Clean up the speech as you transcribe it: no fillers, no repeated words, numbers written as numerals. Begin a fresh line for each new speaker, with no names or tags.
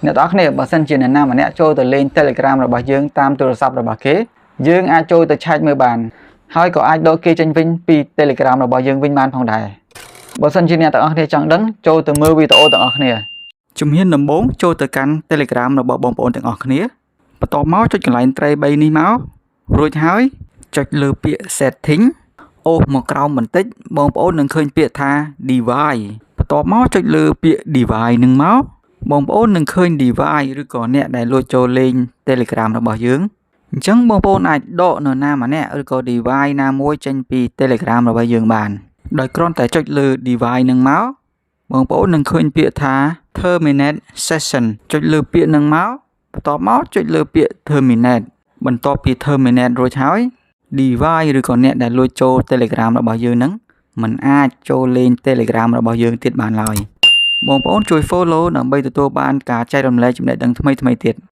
អ្នកទាំងអស់គ្នាបើសិនជាអ្នកណាម្នាក់ចូលទៅលេង Telegram របស់យើងតាមទូរស័ព្ទរបស់គេយើងអាចចូលទៅឆែកមើលបានហើយក៏អាចដកគេចេញវិញពី Telegram របស់យើងវិញបានផងដែរបើសិនជាអ្នកទាំងអស់គ្នាចង់ដឹងចូលទៅមើលវីដេអូទាំងអស់គ្នាជំហានដំបូងចូលទៅកាន់ Telegram របស់បងប្អូនទាំងអស់គ្នាបន្ទាប់មកចុចកន្លែងត្រី3នេះមករួចហើយចុចលើពាក្យ setting អូសមកក្រោមបន្តិចបងប្អូននឹងឃើញពាក្យថា device បន្ទាប់មកចុចលើពាក្យ device នឹងមកបងប្អូននឹងឃើញ device ឬក៏អ្នកដែលលួចចូលលេង Telegram របស់យើងអញ្ចឹងបងប្អូនអាចដកនរណាម្នាក់ឬក៏ device ណាមួយចេញពី Telegram របស់យើងបានដោយគ្រាន់តែចុចលើ device នឹងមកបងប្អូននឹងឃើញពាក្យថា terminate session ចុចលើពាក្យនឹងមកបន្ទាប់មកចុចលើពាក្យ terminate បន្ទាប់ពី terminate រួចហើយ device ឬក៏អ្នកដែលលួចចូល Telegram របស់យើងនឹងមិនអាចចូលលេង Telegram របស់យើងទៀតបានឡើយបងប្អូនជួយ follow ដើម្បីទទួលបានការចែករំលែកចំណេះដឹងថ្មីៗទៀត។